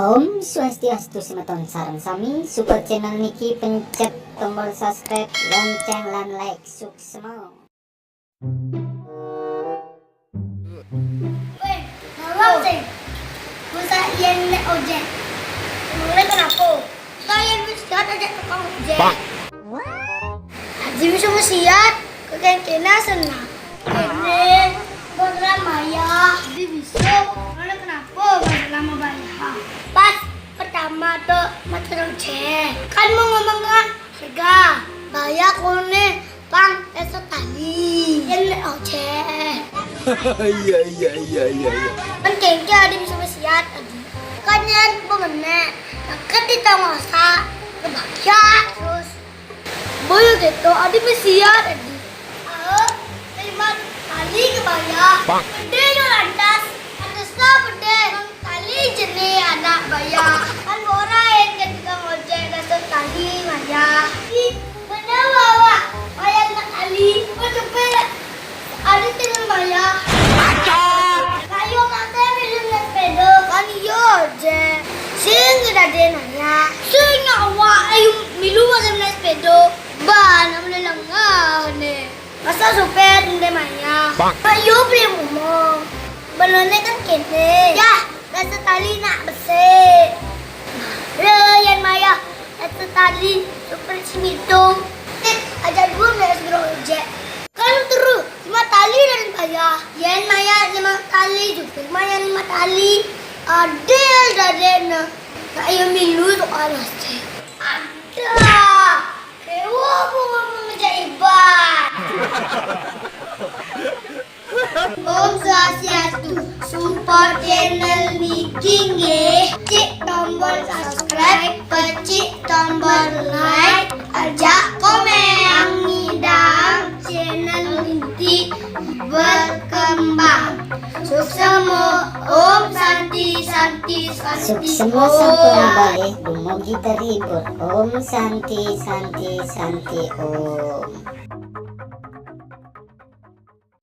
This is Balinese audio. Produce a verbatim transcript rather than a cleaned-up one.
Om Swastiastu semeton sareng sami, support channel niki pencet tombol subscribe, lonceng lan like, suksma. Weh, nawang sih. Masa yen nek ojek. Mulai kenapa? Saya wis jahat aja tukang ojek. Haji wis wis siat, kekengkena senang. Kene, bos lama ya. Di bisa, mulai kenapa bos lama bayar? Pas pertama tuh macet ojek. Kan mau ngomong kan, harga. Bayar kone pang esok tali. Yen ojek. Iya, iya, iya, iya, iya. Kan kengke ada bisa bersiat tadi. Kan yen pemenek. Kan di tengah sa. Kebahagiaan terus. Boyo gitu, ada bersiat tadi. Oh, terima tali kebaya. Gede yo lantas. Ada sa gede. Tali jenis anak baya. Kan ora yang ketika ngojek kasut tali maya. Ih, bener bawa. Maya nak tali. Kok cepet. Ada tinggal maya. Ayo mate milu naik sepeda. Kan iyo je. Sing gede nanya. Sing awak ayo milu mate naik sepeda. Bah, nak boleh lengah nih. Masa supir ndek maya. Ayo beli ngomong. Benernya kan kene. Ya, rasa tali nak besi. Re, yen maya, rasa tali supir simitung. Tit, aja dua belas grojek. Kan terus, lima tali dari maya. Yen maya lima tali, supir maya lima tali. Adil dadena. Nak iya milu soal nasi. Ada. Dewa bunga mengejak iban. Om Swastiastu. Support channel niki nggih. Cik tombol subscribe, pecik tombol like, ajak komen. Ngidam channel niki berkembang. Suksema. Om Santi, Santi, Santi. Suksema sampun balik, dumugi terhibur. Om Santi, Santi, Santi, Om.